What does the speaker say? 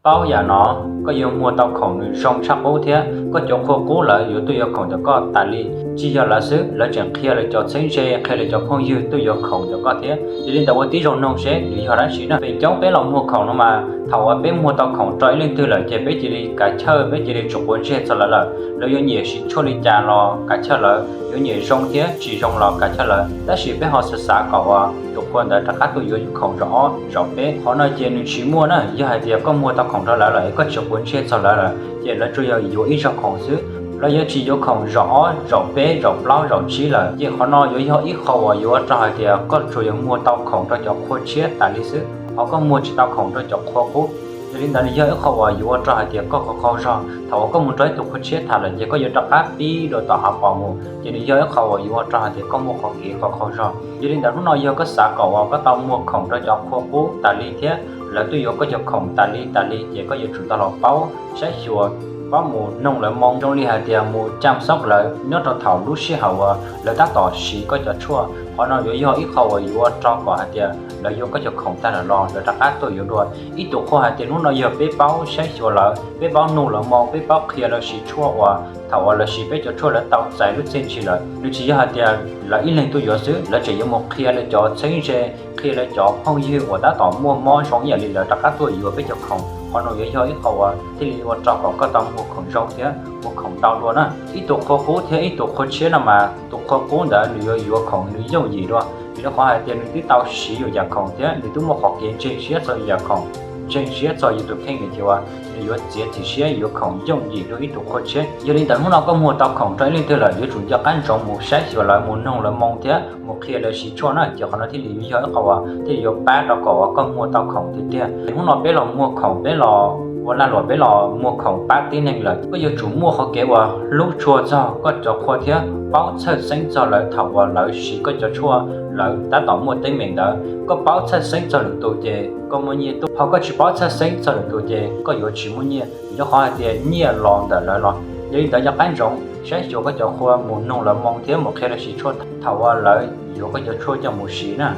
Paub yam no, koj yuav muag tau khoom nws zoo tshaj qub thiab koj cov qhua qub lawv yuav tuaj yuav khoom ntawm koj tas li. Tsis yog lawv xwb, lawv tseem qhia lawv cov txheeb ze, qhia lawv cov phooj ywg tuaj yuav khoom ntawm koj thiab. Yog li ntawd ua tib zoo noog seb nws yog dab tsi na. Feem coob peb los muag khoom no mas thaum uas peb muag tau khoom rau ib leej twg lawm ces peb cia li kav chawj, peb cia li tsis quav ntsej txog lawv lawm. Lawv yuav nyiam siv tshuaj li cas los kav chawj lawv, yuav nyiam zoo thiab tsis zoo los kav chawj lawv. Tab sis peb ho xav xav kom uas tus qhua ntawd rov qab tuaj yuav khoom zaum ob zaum peb, qhov no ces nws tsis muaj na. Yog hais tias koj muag tau khoom rau lawv lawm es koj tsis quav ntsej txog lawv lawm ces lawv tsuas yog yuav ib zaug khoom xwb. Lawv yuav tsis yuav khoom zaum ob zaum peb zaum plaub zaum tsib lawm. Ces qhov no yuav yog ib qho uas yuav ua rau hais tias koj tsuas yuav muag tau khoom rau cov qhua tshiab tas li xwb, ho koj muag tsis tau khoom rau cov qhua qub. Yog li ntawd nws yog ib qho uas yuav ua rau hais tias koj qaug qaug zog. Thaum uas koj mus nrog ib tug qhua tshiab tham lawm ces koj yuav rov qab pib dua tom hav pos mus, ces nws yog ib qho uas yuav ua rau hais tias koj muaj qhov kev qaug qaug zog. Yog li ntawd hnub no yog koj xav kom uas koj tau muag khoom rau cov qhua qub tas li thiab lawv tuaj yuav koj cov khoom tas li tas li ces koj yuav tsum tau los paub saib xyuas, paub mus noog lawv moo zoo li hais tias mus cam xoob lawv nyob rau thaum lub sij hawm uas lawv tab tom siv koj cov tshuaj. Qhov no yuav yog ib qho uas yuav ua rau kom hais tias lawv yuav koj cov khoom tag lawm los lawv rov qab tuaj yuav dua. Ib tus qhua hais tias hnub no yog peb paub saib xyuas lawv, peb paub noog lawv moo, peb paub qhia lawv siv tshuaj uas thaum uas lawv siv peb cov tshuaj lawv tau txais lub txiaj ntsig lawm. Nws tsis yog hais tias lawv ib leeg tuaj yuav xwb, lawv tseem yuav mus qhia lawv cov txheeb ze, qhia lawv cov phooj ywg uas tab tom muaj mob zoo ib yam li lawv rov qab tuaj yuav peb cov khoom. Qhov no yuav yog ib qho uas thiaj li ua rau kom koj tau muag khoom zoo thiab muag khoom ntau dua na. Ib tus qhua qub thiab ib tus qhua tshiab no mas tus qhua qub ntawd nws yuav yuav khoom nws yooj yim dua, vim rau qhov hais tias nws twb tau siv yus yam khoom thiab nws twb muaj qhov kev ntseeg siab txog yus yam khoom, ntseeg siab txog yus tus kheej lawm ces uas nws yuav txiav txim siab yuav khoom yooj yim dua ib tus qhua tshiab. Yog li ntawd hnub no koj muag tau khoom rau ib leej twg lawm yuav tsum nco qab ntsoov mus saib xyuas lawv, mus noog lawv moo thiab mus qhia lawv siv tshuaj na, ces qhov no thiaj li yuav yog ib qho uas thiaj li yuav pab rau kom uas koj muag tau khoom tiag tiag. Hnub no peb los muag khoom, peb los ua lag luam, peb los muag khoom pab tib neeg lawm, koj yuav tsum muaj qhov kev uas hlub tshua txog koj cov qhua thiab paub txhawj xeeb txog lawv thaum uas lawv siv koj cov tshuaj lawv tab tom muaj teeb meem ntawd. Koj paub txhawj xeeb txog lwm tus ces koj muaj nyiaj tuaj, ho koj tsis paub txhawj xeeb txog lwm tus ces koj yuav tsis muaj nyiaj, vim rau qhov hais tias nyiaj los ntawm lawv los. Yog li ntawd nco qab ntsoov saib xyuas koj cov qhua, mus noog lawv moo thiab mus qhia lawv siv tshuaj thaum uas lawv yuav koj cov tshuaj coj mus siv na.